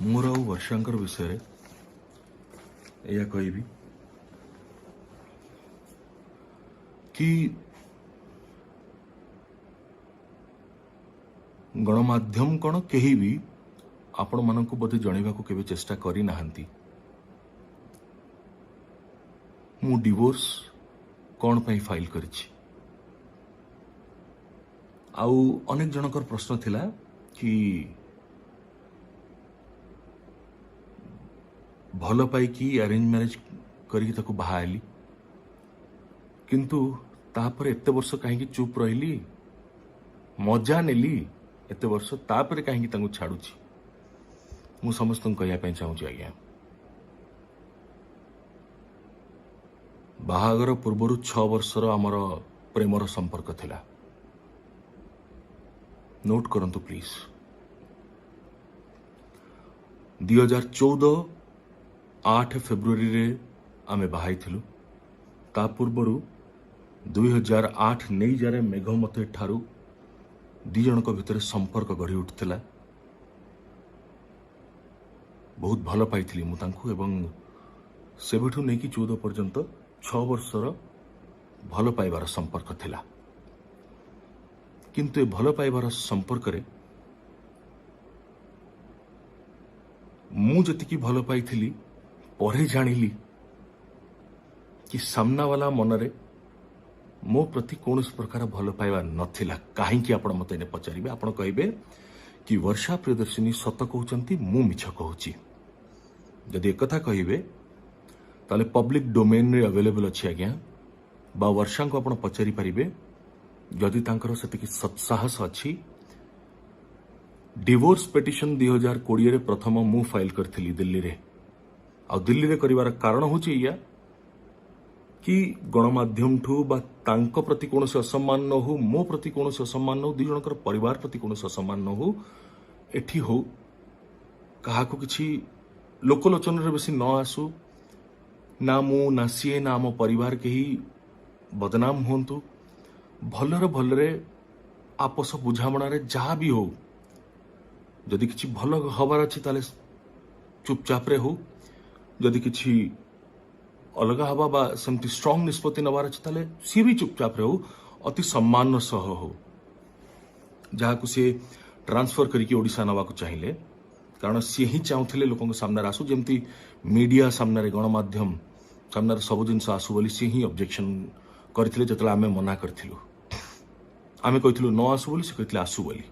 ମୋର ଆଉ ବର୍ଷାଙ୍କର ବିଷୟରେ ଏଇଆ କହିବି କି ଗଣମାଧ୍ୟମ କ'ଣ କେହି ବି ଆପଣମାନଙ୍କୁ ବୋଧେ ଜଣାଇବାକୁ କେବେ ଚେଷ୍ଟା କରିନାହାନ୍ତି। ମୁଁ ଡିଭୋର୍ସ କ'ଣ ପାଇଁ ଫାଇଲ୍ କରିଛି। ଆଉ ଅନେକ ଜଣଙ୍କର ପ୍ରଶ୍ନ ଥିଲା କି ଭଲ ପାଇକି ଆରେଞ୍ଜ ମ୍ୟାରେଜ କରିକି ତାକୁ ବାହା ହେଲି, କିନ୍ତୁ ତାପରେ ଏତେ ବର୍ଷ କାହିଁକି ଚୁପ୍ ରହିଲି, ମଜା ନେଲି ଏତେ ବର୍ଷ, ତାପରେ କାହିଁକି ତାଙ୍କୁ ଛାଡୁଛି। ମୁଁ ସମସ୍ତଙ୍କୁ କହିବା ପାଇଁ ଚାହୁଁଛି ଆଜ୍ଞା, ବାହାଘର ପୂର୍ବରୁ 6 ବର୍ଷର ଆମର ପ୍ରେମର ସମ୍ପର୍କ ଥିଲା। ନୋଟ୍ କରନ୍ତୁ ପ୍ଲିଜ୍। 2014 8 ଫେବୃଆରୀରେ ଆମେ ବାହା ହେଇଥିଲୁ। ତା ପୂର୍ବରୁ 2008 ନେଇଯାରେ ମେଘ ମତେ ଠାରୁ 2 ଜଣଙ୍କ ଭିତରେ ସମ୍ପର୍କ ଗଢ଼ି ଉଠିଥିଲା। ବହୁତ ଭଲ ପାଇଥିଲି ମୁଁ ତାଙ୍କୁ, ଏବଂ ସେବେଠୁ ନେଇକି 14 ପର୍ଯ୍ୟନ୍ତ 6 ବର୍ଷର ଭଲ ପାଇବାର ସମ୍ପର୍କ ଥିଲା। କିନ୍ତୁ ଏ ଭଲ ପାଇବାର ସମ୍ପର୍କରେ ମୁଁ ଯେତିକି ଭଲ ପାଇଥିଲି, ପରେ ଜାଣିଲି କି ସାମ୍ନାବାଲା ମନରେ ମୋ ପ୍ରତି କୌଣସି ପ୍ରକାର ଭଲ ପାଇବା ନଥିଲା। କାହିଁକି ଆପଣ ମୋତେ ଏନେ ପଚାରିବେ, ଆପଣ କହିବେ କି ବର୍ଷା ପ୍ରିୟଦର୍ଶିନୀ ସତ କହୁଛନ୍ତି, ମୁଁ ମିଛ କହୁଛି। ଯଦି ଏକଥା କହିବେ ତାହେଲେ ପବ୍ଲିକ ଡୋମେନ୍ରେ ଆଭେଲେବଲ୍ ଅଛି ଆଜ୍ଞା, ବା ବର୍ଷାଙ୍କୁ ଆପଣ ପଚାରି ପାରିବେ ଯଦି ତାଙ୍କର ସେତିକି ସତ୍ସାହସ ଅଛି। ଡିଭୋର୍ସ ପିଟିସନ 2020 ପ୍ରଥମ ମୁଁ ଫାଇଲ୍ କରିଥିଲି ଦିଲ୍ଲୀରେ। ଆଉ ଦିଲ୍ଲୀରେ କରିବାର କାରଣ ହେଉଛି ଏଇଆ କି ଗଣମାଧ୍ୟମଠୁ ବା ତାଙ୍କ ପ୍ରତି କୌଣସି ଅସମ୍ମାନ ନ ହଉ, ମୋ ପ୍ରତି କୌଣସି ଅସମ୍ମାନ ନ ହଉ, 2 ଜଣଙ୍କର ପରିବାର ପ୍ରତି କୌଣସି ଅସମ୍ମାନ ନ ହଉ, ଏଠି ହଉ କାହାକୁ କିଛି ଲୋକଲୋଚନରେ ବେଶୀ ନ ଆସୁ, ନା ମୁଁ ନା ସିଏ ନା ଆମ ପରିବାର କେହି ବଦନାମ ହୁଅନ୍ତୁ, ଭଲରେ ଭଲରେ ଆପୋଷ ବୁଝାମଣାରେ ଯାହା ବି ହଉ, ଯଦି କିଛି ଭଲ ହବାର ଅଛି ତାହେଲେ ଚୁପଚାପରେ ହଉ, ଯଦି କିଛି ଅଲଗା ହବା ବା ସେମିତି ଷ୍ଟ୍ରଙ୍ଗ ନିଷ୍ପତ୍ତି ନେବାର ଅଛି ତାହେଲେ ସିଏ ବି ଚୁପଚାପରେ ହଉ, ଅତି ସମ୍ମାନର ସହ ହଉ। ଯାହାକୁ ସିଏ ଟ୍ରାନ୍ସଫର କରିକି ଓଡ଼ିଶା ନେବାକୁ ଚାହିଁଲେ, କାରଣ ସିଏ ହିଁ ଚାହୁଁଥିଲେ ଲୋକଙ୍କ ସାମ୍ନାରେ ଆସୁ, ଯେମିତି ମିଡ଼ିଆ ସାମ୍ନାରେ ଗଣମାଧ୍ୟମ ସାମ୍ନାରେ ସବୁ ଜିନିଷ ଆସୁ ବୋଲି ସିଏ ହିଁ ଅବଜେକ୍ସନ କରିଥିଲେ। ଯେତେବେଳେ ଆମେ ମନା କରିଥିଲୁ, ଆମେ କହିଥିଲୁ ନ ଆସୁ ବୋଲି, ସେ କହିଥିଲେ ଆସୁ ବୋଲି।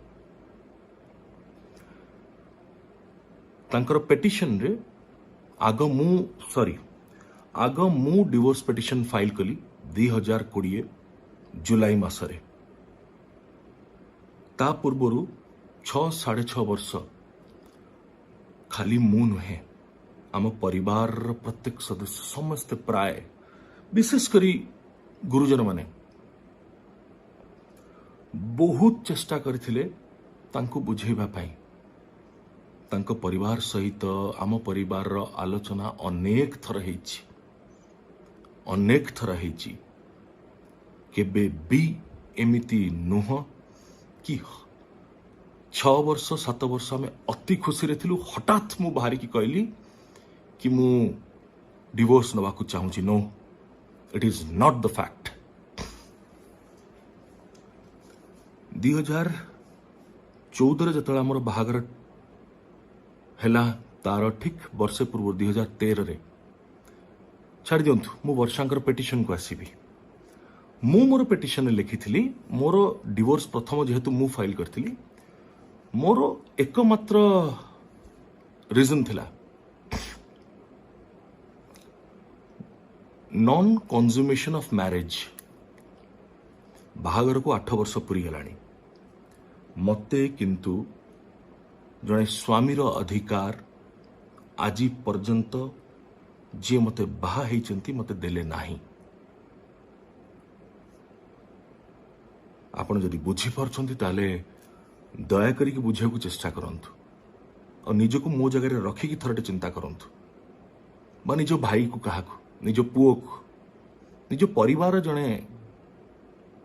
ତାଙ୍କର ପେଟିସନରେ ଆଗ ମୁଁ ଡିଭୋର୍ସ ପିଟିସନ ଫାଇଲ୍ କଲି 2020 ଜୁଲାଇ ମାସରେ। ତା ପୂର୍ବରୁ 6 ସାଢ଼େ 6 ବର୍ଷ ଖାଲି ମୁଁ ନୁହେଁ, ଆମ ପରିବାରର ପ୍ରତ୍ୟେକ ସଦସ୍ୟ ସମସ୍ତେ ପ୍ରାୟ, ବିଶେଷ କରି ଗୁରୁଜନମାନେ ବହୁତ ଚେଷ୍ଟା କରିଥିଲେ ତାଙ୍କୁ ବୁଝେଇବା ପାଇଁ। ତାଙ୍କ ପରିବାର ସହିତ ଆମ ପରିବାରର ଆଲୋଚନା ଅନେକ ଥର ହେଇଛି, ଅନେକ ଥର ହେଇଛି। କେବେ ବି ଏମିତି ନୁହଁ କି 6 ବର୍ଷ 7 ବର୍ଷ ଆମେ ଅତି ଖୁସିରେ ଥିଲୁ, ହଠାତ୍ ମୁଁ ବାହାରିକି କହିଲି କି ମୁଁ ଡିଭୋର୍ସ ନେବାକୁ ଚାହୁଁଛି। No, it is not the fact. 2014 ଯେତେବେଳେ ଆମର ବାହାଘର ହେଲା, ତାର ଠିକ୍ ବର୍ଷେ ପୂର୍ବରୁ 2013ରେ, ଛାଡ଼ି ଦିଅନ୍ତୁ ମୁଁ ବର୍ଷାଙ୍କର ପେଟିସନକୁ ଆସିବି। ମୁଁ ମୋର ପେଟିସନରେ ଲେଖିଥିଲି, ମୋର ଡିଭୋର୍ସ ପ୍ରଥମ ଯେହେତୁ ମୁଁ ଫାଇଲ୍ କରିଥିଲି, ମୋର ଏକମାତ୍ର ରିଜନ୍ ଥିଲା ନନ୍ କନଜ୍ୟୁମେସନ୍ ଅଫ୍ ମ୍ୟାରେଜ୍। ବାହାଘରକୁ 8 ବର୍ଷ ପୁରିଗଲାଣି, ମୋତେ କିନ୍ତୁ ଜଣେ ସ୍ୱାମୀର ଅଧିକାର ଆଜି ପର୍ଯ୍ୟନ୍ତ ଯିଏ ମୋତେ ବାହା ହେଇଛନ୍ତି ମୋତେ ଦେଲେ ନାହିଁ। ଆପଣ ଯଦି ବୁଝିପାରୁଛନ୍ତି ତାହେଲେ ଦୟା କରିକି ବୁଝିବାକୁ ଚେଷ୍ଟା କରନ୍ତୁ, ଆଉ ନିଜକୁ ମୋ ଜାଗାରେ ରଖିକି ଥରଟେ ଚିନ୍ତା କରନ୍ତୁ, ବା ନିଜ ଭାଇକୁ, କାହାକୁ, ନିଜ ପୁଅକୁ, ନିଜ ପରିବାର ଜଣେ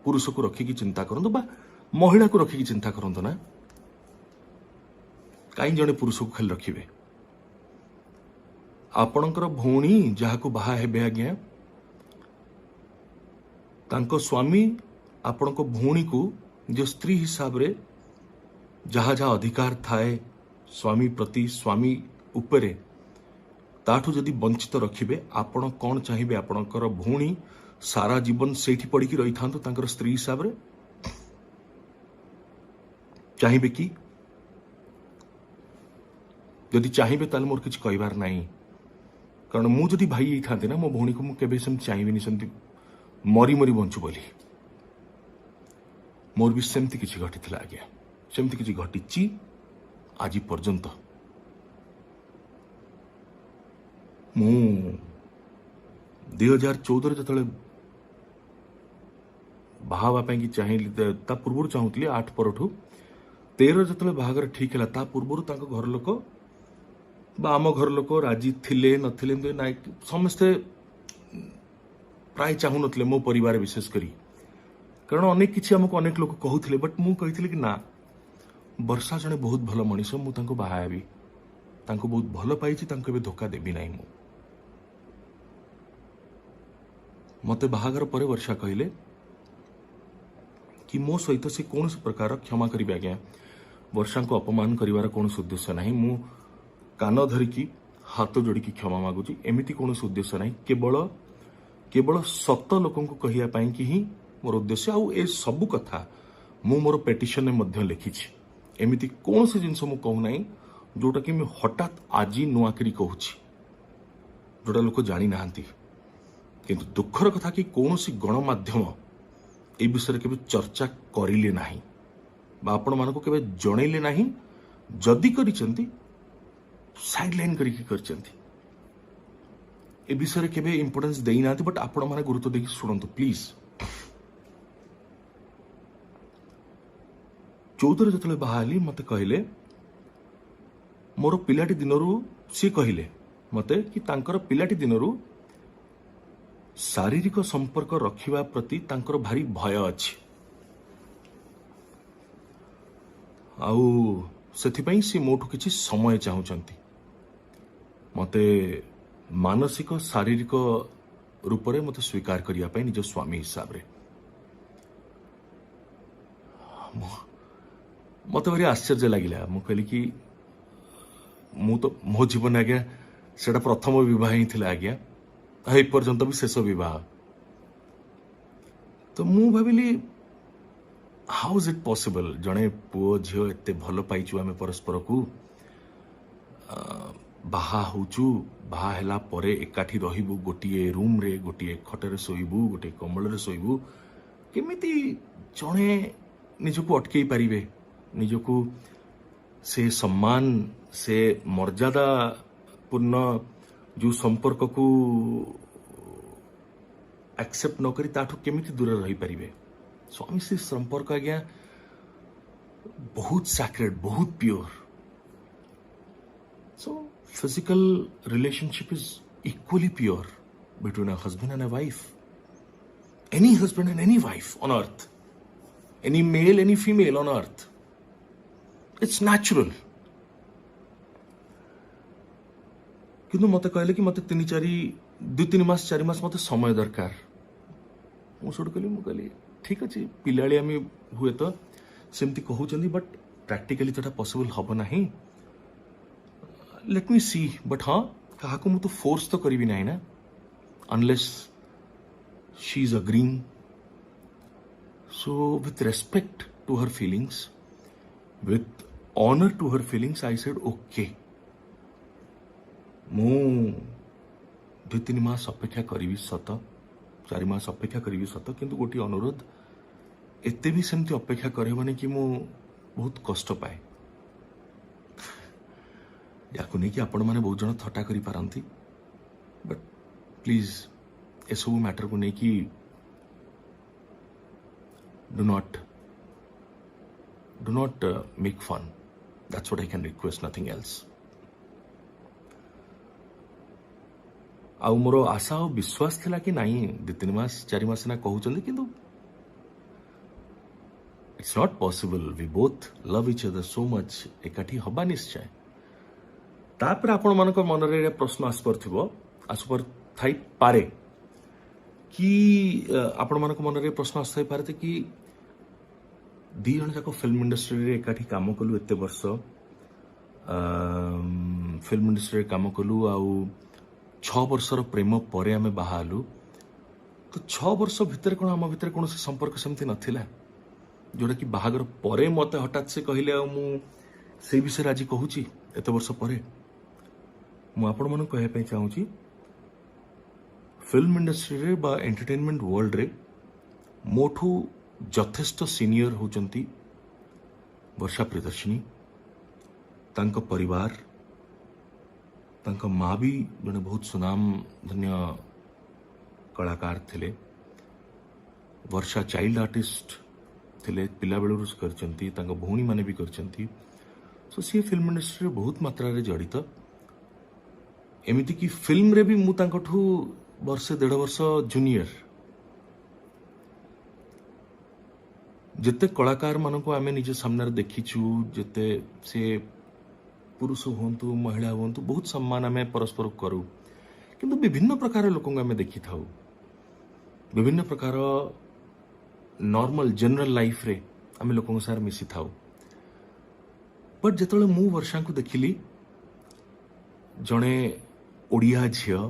ପୁରୁଷକୁ ରଖିକି ଚିନ୍ତା କରନ୍ତୁ, ବା ମହିଳାକୁ ରଖିକି ଚିନ୍ତା କରନ୍ତୁ ନା, କାହିଁ ଜଣେ ପୁରୁଷକୁ ଖାଲି ରଖିବେ। ଆପଣଙ୍କର ଭଉଣୀ ଯାହାକୁ ବାହା ହେବେ ଆଜ୍ଞା, ତାଙ୍କ ସ୍ୱାମୀ ଆପଣଙ୍କ ଭଉଣୀକୁ ନିଜ ସ୍ତ୍ରୀ ହିସାବରେ ଯାହା ଯାହା ଅଧିକାର ଥାଏ ସ୍ୱାମୀ ପ୍ରତି, ସ୍ୱାମୀ ଉପରେ, ତାଠୁ ଯଦି ବଞ୍ଚିତ ରଖିବେ, ଆପଣ କ'ଣ ଚାହିଁବେ? ଆପଣଙ୍କର ଭଉଣୀ ସାରା ଜୀବନ ସେଇଠି ପଡ଼ିକି ରହିଥାନ୍ତୁ ତାଙ୍କର ସ୍ତ୍ରୀ ହିସାବରେ ଚାହିଁବେ କି? ଯଦି ଚାହିଁବେ ତାହେଲେ ମୋର କିଛି କହିବାର ନାହିଁ। କାରଣ ମୁଁ ଯଦି ଭାଇ ହେଇଥାନ୍ତି ନା, ମୋ ଭଉଣୀକୁ ମୁଁ କେବେ ସେମିତି ଚାହିଁବିନି, ସେମିତି ମରି ମରି ବଞ୍ଚୁ ବୋଲି। ମୋର ବି ସେମିତି କିଛି ଘଟିଥିଲା ଆଜ୍ଞା, ସେମିତି କିଛି ଘଟିଛି ଆଜି ପର୍ଯ୍ୟନ୍ତ। ମୁଁ 2014ରେ ଯେତେବେଳେ ବାହା ହେବା ପାଇଁକି ଚାହିଁଲି, ତା ପୂର୍ବରୁ ଚାହୁଁଥିଲି, 8 ପରଠୁ 13 ଯେତେବେଳେ ବାହାଘର ଠିକ୍ ହେଲା, ତା ପୂର୍ବରୁ ତାଙ୍କ ଘର ଲୋକ ବା ଆମ ଘର ଲୋକ ରାଜି ଥିଲେ ନଥିଲେ ଏମିତି ନାଇଁ, ସମସ୍ତେ ପ୍ରାୟ ଚାହୁଁନଥିଲେ, ମୋ ପରିବାର ବିଶେଷ କରି। କାରଣ ଅନେକ କିଛି ଆମକୁ ଅନେକ ଲୋକ କହୁଥିଲେ, ବଟ୍ ମୁଁ କହିଥିଲି କି ନା, ବର୍ଷା ଜଣେ ବହୁତ ଭଲ ମଣିଷ, ମୁଁ ତାଙ୍କୁ ବାହା ହେବି, ତାଙ୍କୁ ବହୁତ ଭଲ ପାଇଛି, ତାଙ୍କୁ ଏବେ ଧୋକା ଦେବି ନାହିଁ ମୁଁ। ମୋତେ ବାହାଘର ପରେ ବର୍ଷା କହିଲେ କି ମୋ ସହିତ ସେ କୌଣସି ପ୍ରକାର, କ୍ଷମା କରିବେ ଆଜ୍ଞା, ବର୍ଷାଙ୍କୁ ଅପମାନ କରିବାର କୌଣସି ଉଦ୍ଦେଶ୍ୟ ନାହିଁ, ମୁଁ କାନ ଧରିକି ହାତ ଯୋଡ଼ିକି କ୍ଷମା ମାଗୁଛି, ଏମିତି କୌଣସି ଉଦ୍ଦେଶ୍ୟ ନାହିଁ, କେବଳ କେବଳ ସତ ଲୋକଙ୍କୁ କହିବା ପାଇଁକି ହିଁ ମୋର ଉଦ୍ଦେଶ୍ୟ। ଆଉ ଏ ସବୁ କଥା ମୁଁ ମୋର ପେଟିସନରେ ମଧ୍ୟ ଲେଖିଛି। ଏମିତି କୌଣସି ଜିନିଷ ମୁଁ କହୁନାହିଁ ଯୋଉଟାକି ମୁଁ ହଠାତ୍ ଆଜି ନୂଆକରି କହୁଛି, ଯୋଉଟା ଲୋକ ଜାଣିନାହାନ୍ତି। କିନ୍ତୁ ଦୁଃଖର କଥା କି କୌଣସି ଗଣମାଧ୍ୟମ ଏ ବିଷୟରେ କେବେ ଚର୍ଚ୍ଚା କରିଲେ ନାହିଁ ବା ଆପଣମାନଙ୍କୁ କେବେ ଜଣେଇଲେ ନାହିଁ। ଯଦି କରିଛନ୍ତି, ସାଇଡ୍ ଲାଇନ୍ କରିକି କରିଛନ୍ତି, ଏ ବିଷୟରେ କେବେ ଇମ୍ପୋର୍ଟାନ୍ସ ଦେଇନାହାନ୍ତି। ବଟ୍ ଆପଣମାନେ ଗୁରୁତ୍ୱ ଦେଇକି ଶୁଣନ୍ତୁ ପ୍ଲିଜ୍। 14ରେ ଯେତେବେଳେ ବାହା ହେଲି, ମୋତେ କହିଲେ ମୋର ପିଲାଟି ଦିନରୁ, ସିଏ କହିଲେ ମୋତେ କି ତାଙ୍କର ପିଲାଟି ଦିନରୁ ଶାରୀରିକ ସମ୍ପର୍କ ରଖିବା ପ୍ରତି ତାଙ୍କର ଭାରି ଭୟ ଅଛି, ଆଉ ସେଥିପାଇଁ ସେ ମୋଠୁ କିଛି ସମୟ ଚାହୁଁଛନ୍ତି, ମୋତେ ମାନସିକ ଶାରୀରିକ ରୂପରେ ମୋତେ ସ୍ୱୀକାର କରିବା ପାଇଁ ନିଜ ସ୍ୱାମୀ ହିସାବରେ। ମୋତେ ଭାରି ଆଶ୍ଚର୍ଯ୍ୟ ଲାଗିଲା। ମୁଁ କହିଲି କି ମୁଁ ତ ମୋ ଜୀବନ ଆଜ୍ଞା ସେଇଟା ପ୍ରଥମ ବିବାହ ହିଁ ଥିଲା ଆଜ୍ଞା, ଆଉ ଏପର୍ଯ୍ୟନ୍ତ ବି ଶେଷ ବିବାହ। ତ ମୁଁ ଭାବିଲି, how is it possible? ଜଣେ ପୁଅ ଝିଅ ଏତେ ଭଲ ପାଇଛୁ ଆମେ ପରସ୍ପରକୁ, ବାହା ହଉଛୁ, ବାହା ହେଲା ପରେ ଏକାଠି ରହିବୁ, ଗୋଟିଏ ରୁମ୍ରେ ଗୋଟିଏ ଖଟରେ ଶୋଇବୁ, ଗୋଟିଏ କମ୍ବଳରେ ଶୋଇବୁ, କେମିତି ଜଣେ ନିଜକୁ ଅଟକେଇ ପାରିବେ? ନିଜକୁ ସେ ସମ୍ମାନ, ସେ ମର୍ଯ୍ୟାଦାପୂର୍ଣ୍ଣ ଯୋଉ ସମ୍ପର୍କକୁ ଆକ୍ସେପ୍ଟ ନ କରି ତାଠୁ କେମିତି ଦୂରରେ ରହିପାରିବେ? ସ୍ୱାମୀ ସ୍ତ୍ରୀ ସମ୍ପର୍କ ଆଜ୍ଞା ବହୁତ ସାକ୍ରେଡ୍, ବହୁତ pure. So physical relationship is equally pure between a husband and a wife. Any husband and any wife on earth. Any male, any female on earth. It's natural. କିନ୍ତୁ ମୋତେ କହିଲେ କି ମୋତେ ତିନି ଚାରି 2-3 ମାସ 4 ମାସ ମୋତେ ସମୟ ଦରକାର। ମୁଁ ସେଠୁ କହିଲି, ମୁଁ କହିଲି ଠିକ୍ ଅଛି, ପିଲାଳିଆମି ହୁଏତ ସେମିତି କହୁଛନ୍ତି, ବଟ୍ ପ୍ରାକ୍ଟିକାଲି ତ ଏଟା ପସିବଲ୍ ହେବ ନାହିଁ। Let me see. But ହଁ, କାହାକୁ ମୁଁ ତ ଫୋର୍ସ ତ କରିବି ନାହିଁ ନା, unless she is agreeing. So with respect to her feelings, with honour to her feelings, I said okay, ମୁଁ 2-3 ମାସ ଅପେକ୍ଷା କରିବି ସତ, 4 ମାସ ଅପେକ୍ଷା କରିବି ସତ, କିନ୍ତୁ ଗୋଟିଏ ଅନୁରୋଧ, ଏତେ ବି ସେମିତି ଅପେକ୍ଷା କରିବନି କି ମୁଁ ବହୁତ କଷ୍ଟ ପାଏ। ୟାକୁ ନେଇକି ଆପଣମାନେ ବହୁତ ଜଣ ଥଟ୍ଟା କରିପାରନ୍ତି, ବଟ୍ ପ୍ଲିଜ୍ ଏସବୁ ମ୍ୟାଟରକୁ ନେଇକି do not make fun. That's what I can request, nothing else. ଆଉ ମୋର ଆଶା ଆଉ ବିଶ୍ୱାସ ଥିଲା କି ନାଇଁ, 2-3 ମାସ 4 ମାସ ନା କହୁଛନ୍ତି, କିନ୍ତୁ it's not possible. We both love each other so much, ଏକାଠି ହବା ନିଶ୍ଚୟ। ତାପରେ ଆପଣମାନଙ୍କ ମନରେ ଏଇଟା ପ୍ରଶ୍ନ ଆସିପାରୁଥିବ, ଆସିପାରୁଥାଇପାରେ କି ଆପଣମାନଙ୍କ ମନରେ ପ୍ରଶ୍ନ ଆସିଥାଇପାରେ ଯେ କି ଦି ଜଣ ଯାକ ଫିଲ୍ମ ଇଣ୍ଡଷ୍ଟ୍ରିରେ ଏକାଠି କାମ କଲୁ, ଏତେ ବର୍ଷ ଫିଲ୍ମ ଇଣ୍ଡଷ୍ଟ୍ରିରେ କାମ କଲୁ, ଆଉ 6 ବର୍ଷର ପ୍ରେମ ପରେ ଆମେ ବାହା ହେଲୁ। ତ 6 ବର୍ଷ ଭିତରେ କ'ଣ ଆମ ଭିତରେ କୌଣସି ସମ୍ପର୍କ ସେମିତି ନଥିଲା, ଯୋଉଟାକି ବାହାଘର ପରେ ମୋତେ ହଠାତ୍ ସେ କହିଲେ, ଆଉ ମୁଁ ସେଇ ବିଷୟରେ ଆଜି କହୁଛି ଏତେ ବର୍ଷ ପରେ। ମୁଁ ଆପଣମାନଙ୍କୁ କହିବା ପାଇଁ ଚାହୁଁଛି, ଫିଲ୍ମ ଇଣ୍ଡଷ୍ଟ୍ରିରେ ବା ଏଣ୍ଟରଟେନମେଣ୍ଟ ୱାର୍ଲଡରେ ମୋଠୁ ଯଥେଷ୍ଟ ସିନିୟର ହେଉଛନ୍ତି ବର୍ଷା ପ୍ରିୟଦର୍ଶିନୀ। ତାଙ୍କ ପରିବାର, ତାଙ୍କ ମା ବି ଜଣେ ବହୁତ ସୁନାମଧନ୍ୟ କଳାକାର ଥିଲେ। ବର୍ଷା ଚାଇଲ୍ଡ ଆର୍ଟିଷ୍ଟ ଥିଲେ, ପିଲାବେଳରୁ ସେ କରିଛନ୍ତି, ତାଙ୍କ ଭଉଣୀମାନେ ବି କରିଛନ୍ତି। ସୋ ସିଏ ଫିଲ୍ମ ଇଣ୍ଡଷ୍ଟ୍ରିରେ ବହୁତ ମାତ୍ରାରେ ଜଡ଼ିତ। ଏମିତିକି ଫିଲ୍ମରେ ବି ମୁଁ ତାଙ୍କଠୁ ବର୍ଷେ ଦେଢ଼ ବର୍ଷ ଜୁନିୟର। ଯେତେ କଳାକାରମାନଙ୍କୁ ଆମେ ନିଜ ସାମ୍ନାରେ ଦେଖିଛୁ, ଯେତେ ସେ ପୁରୁଷ ହୁଅନ୍ତୁ ମହିଳା ହୁଅନ୍ତୁ, ବହୁତ ସମ୍ମାନ ଆମେ ପରସ୍ପରକୁ କରୁ। କିନ୍ତୁ ବିଭିନ୍ନ ପ୍ରକାର ଲୋକଙ୍କୁ ଆମେ ଦେଖିଥାଉ, ବିଭିନ୍ନ ପ୍ରକାର ନର୍ମାଲ ଜେନେରାଲ ଲାଇଫରେ ଆମେ ଲୋକଙ୍କ ସାଙ୍ଗରେ ମିଶିଥାଉ। ବଟ୍ ଯେତେବେଳେ ମୁଁ ବର୍ଷାଙ୍କୁ ଦେଖିଲି, ଜଣେ ଓଡ଼ିଆ ଝିଅ,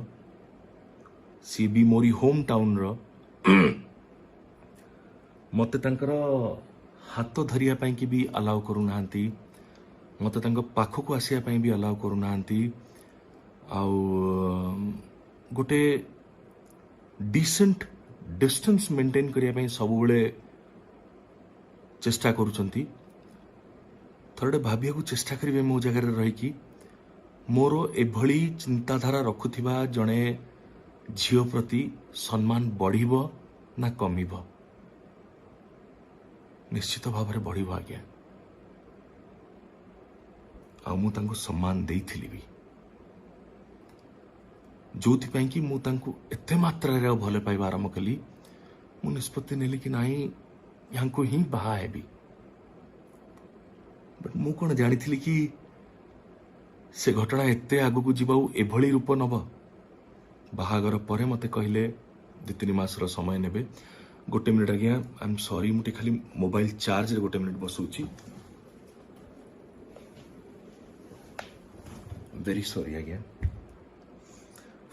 ସିଏ ବି ମୋରି ହୋମ୍ ଟାଉନର, ମୋତେ ତାଙ୍କର ହାତ ଧରିବା ପାଇଁକି ବି ଆଲାଉ କରୁନାହାନ୍ତି, ମୋତେ ତାଙ୍କ ପାଖକୁ ଆସିବା ପାଇଁ ବି ଆଲାଉ କରୁନାହାନ୍ତି, ଆଉ ଗୋଟେ ଡିସେଣ୍ଟ ଡିଷ୍ଟାନ୍ସ ମେଣ୍ଟେନ୍ କରିବା ପାଇଁ ସବୁବେଳେ ଚେଷ୍ଟା କରୁଛନ୍ତି। ଥରଟେ ଭାବିବାକୁ ଚେଷ୍ଟା କରିବେ ମୋ ଜାଗାରେ ରହିକି, ମୋର ଏଭଳି ଚିନ୍ତାଧାରା ରଖୁଥିବା ଜଣେ ଝିଅ ପ୍ରତି ସମ୍ମାନ ବଢ଼ିବ ନା କମିବ? ନିଶ୍ଚିତ ଭାବରେ ବଢ଼ିବ ଆଜ୍ଞା। ଆଉ ମୁଁ ତାଙ୍କୁ ସମ୍ମାନ ଦେଇଥିଲି ବି, ଯୋଉଥିପାଇଁ କି ମୁଁ ତାଙ୍କୁ ଏତେ ମାତ୍ରାରେ ଆଉ ଭଲ ପାଇବା ଆରମ୍ଭ କଲି। ମୁଁ ନିଷ୍ପତ୍ତି ନେଲି କି ନାଇଁ, ୟାଙ୍କୁ ହିଁ ବାହା ହେବି। ବଟ୍ ମୁଁ କ'ଣ ଜାଣିଥିଲି କି ସେ ଘଟଣା ଏତେ ଆଗକୁ ଯିବ ଆଉ ଏଭଳି ରୂପ ନେବ। ବାହାଘର ପରେ ମୋତେ କହିଲେ 2-3 ମାସର ସମୟ ନେବେ। ଗୋଟେ ମିନିଟ୍ ଆଜ୍ଞା, I M ସରି, ମୁଁ ଟିକେ ଖାଲି ମୋବାଇଲ ଚାର୍ଜରେ ଗୋଟେ ମିନିଟ୍ ବସଉଛି। ଭେରି ସରି ଆଜ୍ଞା,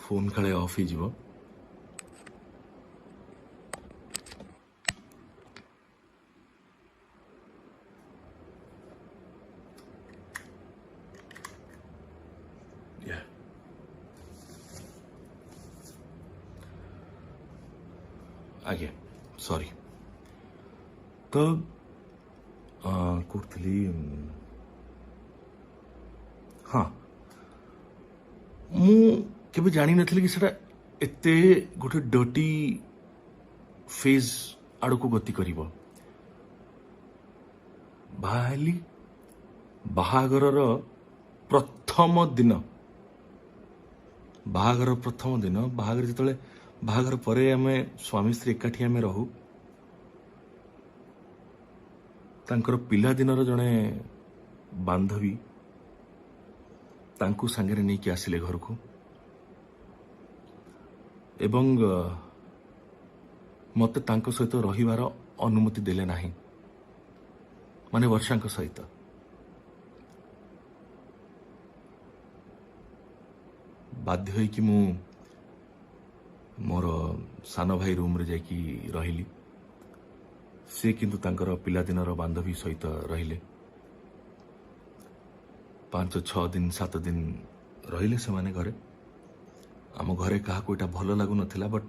ଫୋନ୍ କାଳେ ଅଫ୍ ହେଇଯିବ। ଆଜ୍ଞା ସରି। ତ କୋଉଠି, ହଁ, ମୁଁ କେବେ ଜାଣିନଥିଲି କି ସେଟା ଏତେ ଗୋଟେ ଡର୍ଟି ଫେଜ୍ ଆଡ଼କୁ ଗତି କରିବ। ବାହା ହେଲି, ବାହାଘରର ପ୍ରଥମ ଦିନ, ବାହାଘର ପ୍ରଥମ ଦିନ, ବାହାଘର ଯେତେବେଳେ, ବାହାଘର ପରେ ଆମେ ସ୍ୱାମୀ ସ୍ତ୍ରୀ ଏକାଠି ଆମେ ରହୁ, ତାଙ୍କର ପିଲାଦିନର ଜଣେ ବାନ୍ଧବୀ ତାଙ୍କୁ ସାଙ୍ଗରେ ନେଇକି ଆସିଲେ ଘରକୁ, ଏବଂ ମୋତେ ତାଙ୍କ ସହିତ ରହିବାର ଅନୁମତି ଦେଲେ ନାହିଁ, ମାନେ ବର୍ଷାଙ୍କ ସହିତ। ବାଧ୍ୟ ହେଇକି ମୁଁ ମୋର ସାନ ଭାଇ ରୁମ୍ରେ ଯାଇକି ରହିଲି। ସେ କିନ୍ତୁ ତାଙ୍କର ପିଲାଦିନର ବାନ୍ଧବୀ ସହିତ ରହିଲେ। 5 6 ଦିନ 7 ଦିନ ରହିଲେ ସେମାନେ ଘରେ। ଆମ ଘରେ କାହାକୁ ଏଇଟା ଭଲ ଲାଗୁନଥିଲା, ବଟ୍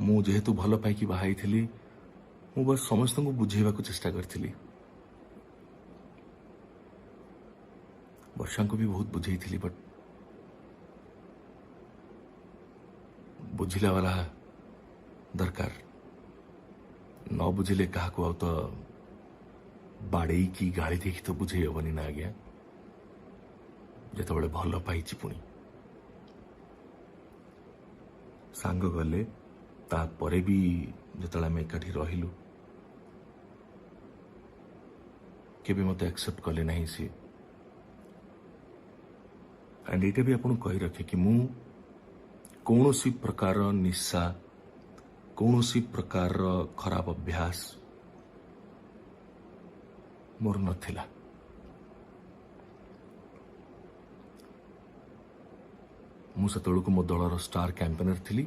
ମୁଁ ଯେହେତୁ ଭଲ ପାଇକି ବାହା ହେଇଥିଲି, ମୁଁ ବସ୍ ସମସ୍ତଙ୍କୁ ବୁଝେଇବାକୁ ଚେଷ୍ଟା କରିଥିଲି। ବର୍ଷାଙ୍କୁ ବି ବହୁତ ବୁଝେଇଥିଲି, ବଟ୍ ବୁଝିଲା ବାଲା ଦରକାର। ନ ବୁଝିଲେ କାହାକୁ ଆଉ ତ ବାଡ଼େଇକି ଗାଳି ଦେଇକି ତ ବୁଝେଇ ହେବନି ନା ଆଜ୍ଞା, ଯେତେବେଳେ ଭଲ ପାଇଛି। ପୁଣି ସାଙ୍ଗ ଗଲେ, ତାପରେ ବି ଯେତେବେଳେ ଆମେ ଏକାଠି ରହିଲୁ, କେବେ ମୋତେ ଆକ୍ସେପ୍ଟ କଲେ ନାହିଁ ସିଏ। ଆଣ୍ଡ ଏଇଟା ବି ଆପଣଙ୍କୁ କହି ରଖେ କି ମୁଁ କୌଣସି ପ୍ରକାର ନିଶା, କୌଣସି ପ୍ରକାରର ଖରାପ ଅଭ୍ୟାସ ମୋର ନଥିଲା। ମୁଁ ସେତେବେଳକୁ ମୋ ଦଳର ଷ୍ଟାର କ୍ୟାମ୍ପେନର ଥିଲି।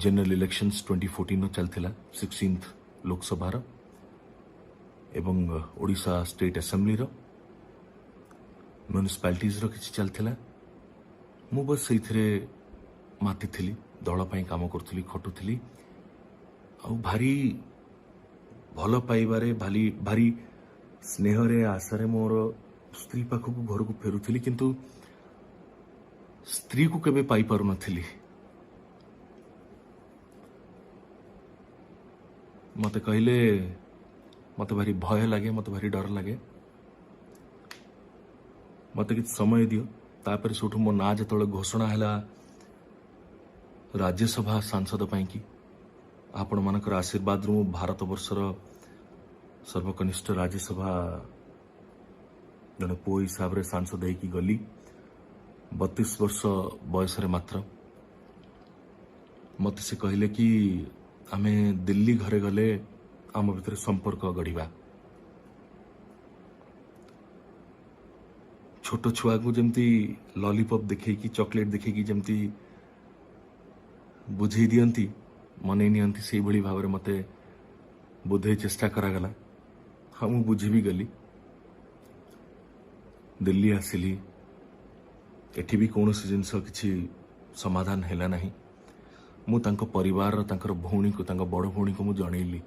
ଜେନେରାଲ ଇଲେକ୍ସନ୍ସ 2014 ଚାଲିଥିଲା, 16th ଲୋକସଭାର ଏବଂ ଓଡ଼ିଶା ଷ୍ଟେଟ୍ ଆସେମ୍ବଲିର, ମ୍ୟୁନିସିପାଲିଟିଜ୍ର କିଛି ଚାଲିଥିଲା। ମୁଁ ବସ୍ ସେଇଥିରେ ମାତିଥିଲି, ଦଳ ପାଇଁ କାମ କରୁଥିଲି, ଖଟୁଥିଲି ଆଉ ଭାରି ଭଲ ପାଇବାରେ, ଭାରି ଭାରି ସ୍ନେହରେ, ଆଶାରେ ମୋର ସ୍ତ୍ରୀ ପାଖକୁ ଘରକୁ ଫେରୁଥିଲି, କିନ୍ତୁ ସ୍ତ୍ରୀକୁ କେବେ ପାଇପାରୁନଥିଲି। ମତେ କହିଲେ, ମତେ ଭାରି ଭୟ ଲାଗେ, ମତେ ଭାରି ଡର ଲାଗେ, ମତେ କିଛି ସମୟ ଦିଅ। ତାପରେ ସେଇଠୁ ମୋ ନାଁ ଯେତେବେଳେ ଘୋଷଣା ହେଲା ରାଜ୍ୟସଭା ସାଂସଦ ପାଇଁକି, ଆପଣମାନଙ୍କର ଆଶୀର୍ବାଦରୁ ମୁଁ ଭାରତ ବର୍ଷର ସର୍ବକନିଷ୍ଠ ରାଜ୍ୟସଭା ଜଣେ ପୁଅ ହିସାବରେ ସାଂସଦ ହେଇକି ଗଲି 32 ବର୍ଷ ବୟସରେ ମାତ୍ର। ମତେ ସେ କହିଲେ କି ଆମେ ଦିଲ୍ଲୀ ଘରେ ଗଲେ ଆମ ଭିତରେ ସମ୍ପର୍କ ଗଢ଼ିବା। ଛୋଟ ଛୁଆକୁ ଯେମିତି ଲଲିପପ୍ ଦେଖେଇକି, ଚକୋଲେଟ୍ ଦେଖେଇକି ଯେମିତି ବୁଝେଇ ଦିଅନ୍ତି, ମନେଇ ନିଅନ୍ତି, ସେଇଭଳି ଭାବରେ ମତେ ବୋଧେ ଚେଷ୍ଟା କରାଗଲା। ହଁ, ମୁଁ ବୁଝି ବି ଗଲି। ଦିଲ୍ଲୀ ଆସିଲି, ଏଠି ବି କୌଣସି ଜିନିଷ କିଛି ସମାଧାନ ହେଲା ନାହିଁ। ମୁଁ ତାଙ୍କ ପରିବାରର, ତାଙ୍କର ଭଉଣୀକୁ, ତାଙ୍କ ବଡ଼ ଭଉଣୀକୁ ମୁଁ ଜଣେଇଲି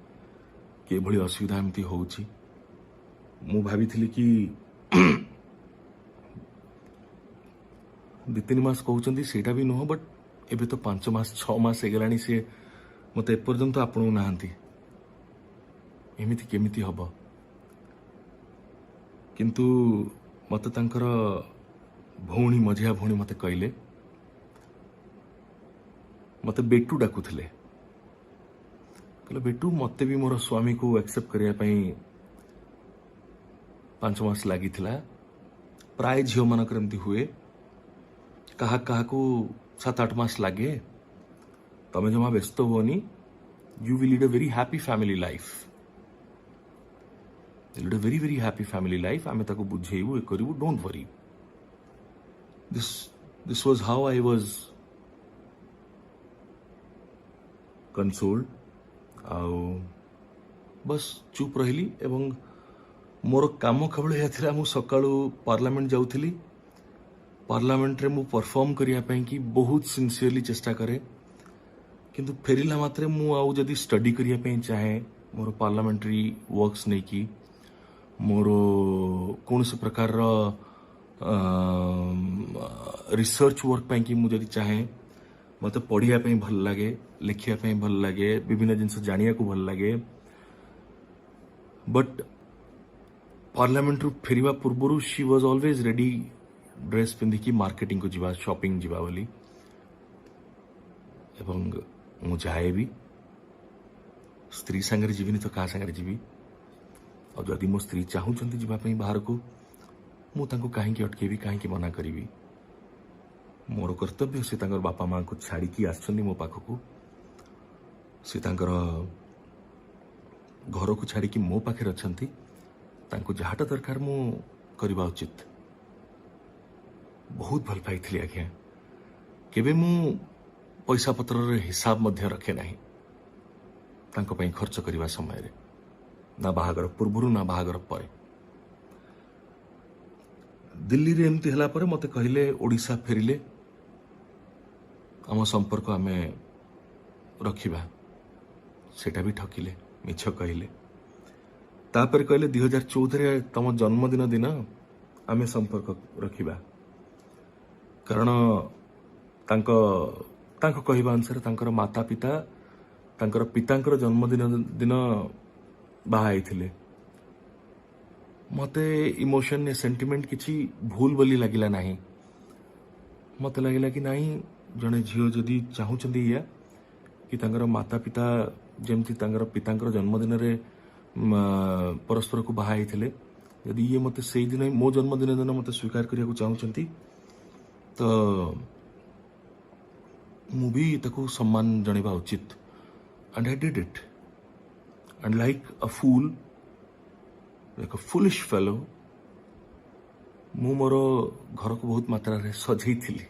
କି ଏଭଳି ଅସୁବିଧା ଏମିତି ହଉଛି। ମୁଁ ଭାବିଥିଲି କି 2-3 ମାସ କହୁଛନ୍ତି, ସେଇଟା ବି ନୁହଁ, ବଟ୍ ଏବେ ତ 5 ମାସ 6 ମାସ ହେଇଗଲାଣି, ସିଏ ମୋତେ ଏପର୍ଯ୍ୟନ୍ତ ଆପଣଉ ନାହାନ୍ତି, ଏମିତି କେମିତି ହବ? କିନ୍ତୁ ମୋତେ ତାଙ୍କର ଭଉଣୀ, ମଝିଆ ଭଉଣୀ ମୋତେ କହିଲେ, ମୋତେ ବେଟୁ ଡାକୁଥିଲେ, କହିଲେ ବେଟୁ ମୋତେ ବି ମୋର ସ୍ୱାମୀକୁ ଆକ୍ସେପ୍ଟ କରିବା ପାଇଁ 5 ମାସ ଲାଗିଥିଲା। ପ୍ରାୟ ଝିଅମାନଙ୍କର ଏମିତି ହୁଏ, କାହା କାହାକୁ 7-8 ମାସ ଲାଗେ। ତମେ ଜମା ବ୍ୟସ୍ତ ହୁଅନି, you will lead a very happy family life, lead a very very happy family life. ଆମେ ତାକୁ ବୁଝେଇବୁ, ଏ କରିବୁ, don't worry. This was how I was consoled. ଆଉ ବସ୍ ଚୁପ୍ ରହିଲି ଏବଂ ମୋର କାମ କେବଳ ଏହା ଥିଲା, ମୁଁ ସକାଳୁ ପାର୍ଲାମେଣ୍ଟ ଯାଉଥିଲି। ପାର୍ଲାମେଣ୍ଟରେ ମୁଁ ପରଫର୍ମ କରିବା ପାଇଁକି ବହୁତ ସିନସିୟରଲି ଚେଷ୍ଟା କରେ, କିନ୍ତୁ ଫେରିଲା ମାତ୍ରେ ମୁଁ ଆଉ ଯଦି ଷ୍ଟଡି କରିବା ପାଇଁ ଚାହେଁ, ମୋର ପାର୍ଲାମେଣ୍ଟାରୀ ୱାର୍କସ୍ ନେଇକି, ମୋର କୌଣସି ପ୍ରକାରର ରିସର୍ଚ୍ଚ ୱାର୍କ ପାଇଁକି ମୁଁ ଯଦି ଚାହେଁ, ମୋତେ ପଢ଼ିବା ପାଇଁ ଭଲ ଲାଗେ, ଲେଖିବା ପାଇଁ ଭଲ ଲାଗେ, ବିଭିନ୍ନ ଜିନିଷ ଜାଣିବାକୁ ଭଲ ଲାଗେ। ବଟ୍ ପାର୍ଲାମେଣ୍ଟରୁ ଫେରିବା ପୂର୍ବରୁ she was always ready, dress ପିନ୍ଧିକି ମାର୍କେଟିଂକୁ ଯିବା, ସପିଂ ଯିବା ବୋଲି, ଏବଂ ମୁଁ ଯାଏ ବି। ସ୍ତ୍ରୀ ସାଙ୍ଗରେ ଯିବିନି ତ କାହା ସାଙ୍ଗରେ ଯିବି? ଆଉ ଯଦି ମୋ ସ୍ତ୍ରୀ ଚାହୁଁଛନ୍ତି ଯିବା ପାଇଁ ବାହାରକୁ, ମୁଁ ତାଙ୍କୁ କାହିଁକି ଅଟକେଇବି, କାହିଁକି ମନା କରିବି? ମୋର କର୍ତ୍ତବ୍ୟ, ସେ ତାଙ୍କର ବାପା ମାଆଙ୍କୁ ଛାଡ଼ିକି ଆସିଛନ୍ତି ମୋ ପାଖକୁ, ସେ ତାଙ୍କର ଘରକୁ ଛାଡ଼ିକି ମୋ ପାଖରେ ଅଛନ୍ତି, ତାଙ୍କୁ ଯାହାଟା ଦରକାର ମୁଁ କରିବା ଉଚିତ। ବହୁତ ଭଲ ପାଇଥିଲି ଆଜ୍ଞା। କେବେ ମୁଁ ପଇସା ପତ୍ରର ହିସାବ ମଧ୍ୟ ରଖେ ନାହିଁ ତାଙ୍କ ପାଇଁ ଖର୍ଚ୍ଚ କରିବା ସମୟରେ, ନା ବାହାଘର ପୂର୍ବରୁ ନା ବାହାଘର ପରେ। ଦିଲ୍ଲୀରେ ଏମିତି ହେଲା ପରେ ମୋତେ କହିଲେ ଓଡ଼ିଶା ଫେରିଲେ ଆମ ସମ୍ପର୍କ ଆମେ ରଖିବା। ସେଇଟା ବି ଠକିଲେ, ମିଛ କହିଲେ। ତାପରେ କହିଲେ 2014ରେ ତମ ଜନ୍ମଦିନ ଦିନ ଆମେ ସମ୍ପର୍କ ରଖିବା। କାରଣ ତାଙ୍କ ତାଙ୍କ କହିବା ଅନୁସାରେ ତାଙ୍କର ମାତା ପିତା ତାଙ୍କର ପିତାଙ୍କର ଜନ୍ମଦିନ ଦିନ ବାହା ହେଇଥିଲେ। ମୋତେ ଇମୋସନ୍ ସେଣ୍ଟିମେଣ୍ଟ କିଛି ଭୁଲ ବୋଲି ଲାଗିଲା ନାହିଁ। ମୋତେ ଲାଗିଲା କି ନାଇଁ, ଜଣେ ଝିଅ ଯଦି ଚାହୁଁଛନ୍ତି ଏଇଆ କି ତାଙ୍କର ମାତା ପିତା ଯେମିତି ତାଙ୍କର ପିତାଙ୍କର ଜନ୍ମଦିନରେ ପରସ୍ପରକୁ ବାହା ହେଇଥିଲେ, ଯଦି ଇଏ ମୋତେ ସେଇଦିନ ମୋ ଜନ୍ମଦିନ ଦିନ ମୋତେ ସ୍ୱୀକାର କରିବାକୁ ଚାହୁଁଛନ୍ତି, ତ ମୁଁ ବି ତାକୁ ସମ୍ମାନ ଜଣାଇବା ଉଚିତ। And I did it, and like a fool, like a foolish fellow, ମୁଁ ମୋର ଘରକୁ ବହୁତ ମାତ୍ରାରେ ସଜେଇଥିଲି।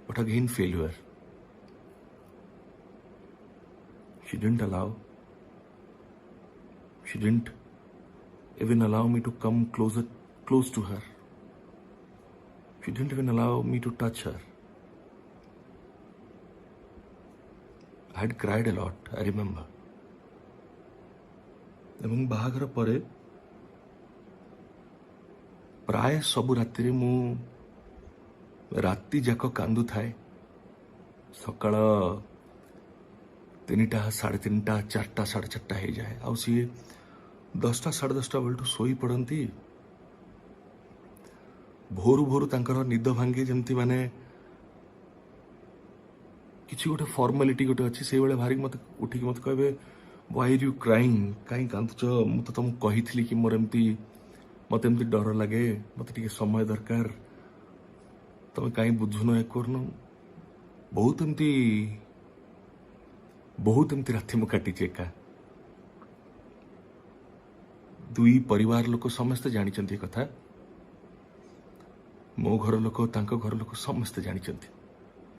But again failure. She didn't allow. She didn't even allow me to come close to her. She didn't even allow me to touch her. I had cried a lot, I remember. ଏବଂ ବାହାଘର ପରେ ପ୍ରାୟ ସବୁ ରାତିରେ ମୁଁ ରାତି ଯାକ କାନ୍ଦୁଥାଏ। ସକାଳ 3ଟା, 3:30, 4ଟା, 4:30 ହେଇଯାଏ। ଆଉ ସିଏ 10ଟା, 10:30 ବେଳଠୁ ଶୋଇ ପଡ଼ନ୍ତି। ଭୋରୁ ଭୋରୁ ତାଙ୍କର ନିଦ ଭାଙ୍ଗେ, ଯେମିତି ମାନେ କିଛି ଗୋଟେ ଫର୍ମାଲିଟି ଗୋଟେ ଅଛି ସେଇଭଳିଆ। ବାହାରିକି ମୋତେ ଉଠିକି ମୋତେ କହିବେ, "Why are you crying? କାହିଁ କାନ୍ଦୁଛ? ମୁଁ ତ ତମକୁ କହିଥିଲି କି ମୋର ଏମିତି, ମୋତେ ଏମିତି ଡର ଲାଗେ, ମୋତେ ଟିକେ ସମୟ ଦରକାର। ତମେ କାହିଁ ବୁଝୁନ, ଏ କରୁନ?" ବହୁତ ଏମିତି, ବହୁତ ଏମିତି ରାତି ମୁଁ କାଟିଛି ଏକା। ଦୁଇ ପରିବାର ଲୋକ ସମସ୍ତେ ଜାଣିଛନ୍ତି ଏ କଥା। ମୋ ଘର ଲୋକ, ତାଙ୍କ ଘର ଲୋକ ସମସ୍ତେ ଜାଣିଛନ୍ତି।